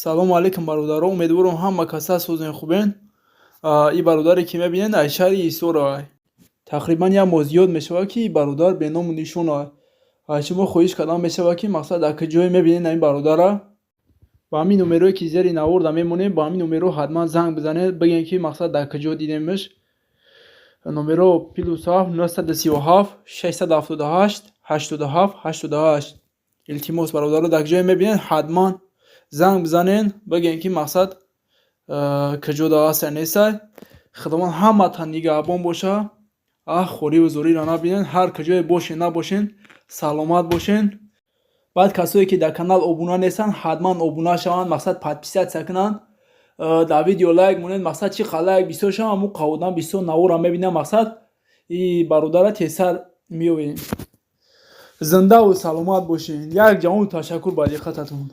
Салому алейкум, бародаро! Умедворам, ҳама каса созен, хубен. И бародаре, ки мебинед, аз шаҳри Ҳисор. Тақрибан як моҳ зиёд мешавад, ки бародар беному нишон. Аз шумо хоҳиш кардан мешавад, ки мақсад, дар куҷое мебинед ин бародара, ба ҳамин номерое, ки зери наворда мемонем, ба ҳамин номерҳо ҳатман занг бизанед, бигӯед, ки мақсад, дар куҷо дидемш. Номерҳо: +7 937 678 87 88. Илтимос, бародаро, дар куҷое мебинед, ҳатман занг бизанед, бигӯед, ки мақсад, куҷода ҳаста, нестай. Худованд ҳаматон нигаҳбон боша. Аҳ, хориву зориро набинед. Ҳар куҷое бошен, набошен, саломат бошен. Баъд касое, ки дар канал обуна нестанд, ҳатман обуна шаванд, мақсад, подписаться кунанд, дар видео лайк монед. Мақсад, чӣ қадр лайк бисёр шаванд, ҳамун қаводан бисёр навора мебинам, мақсад, и бародара тезтар меёбем. Зиндаву саломат бошен. Як ҷаҳон ташаккур ба диққататон.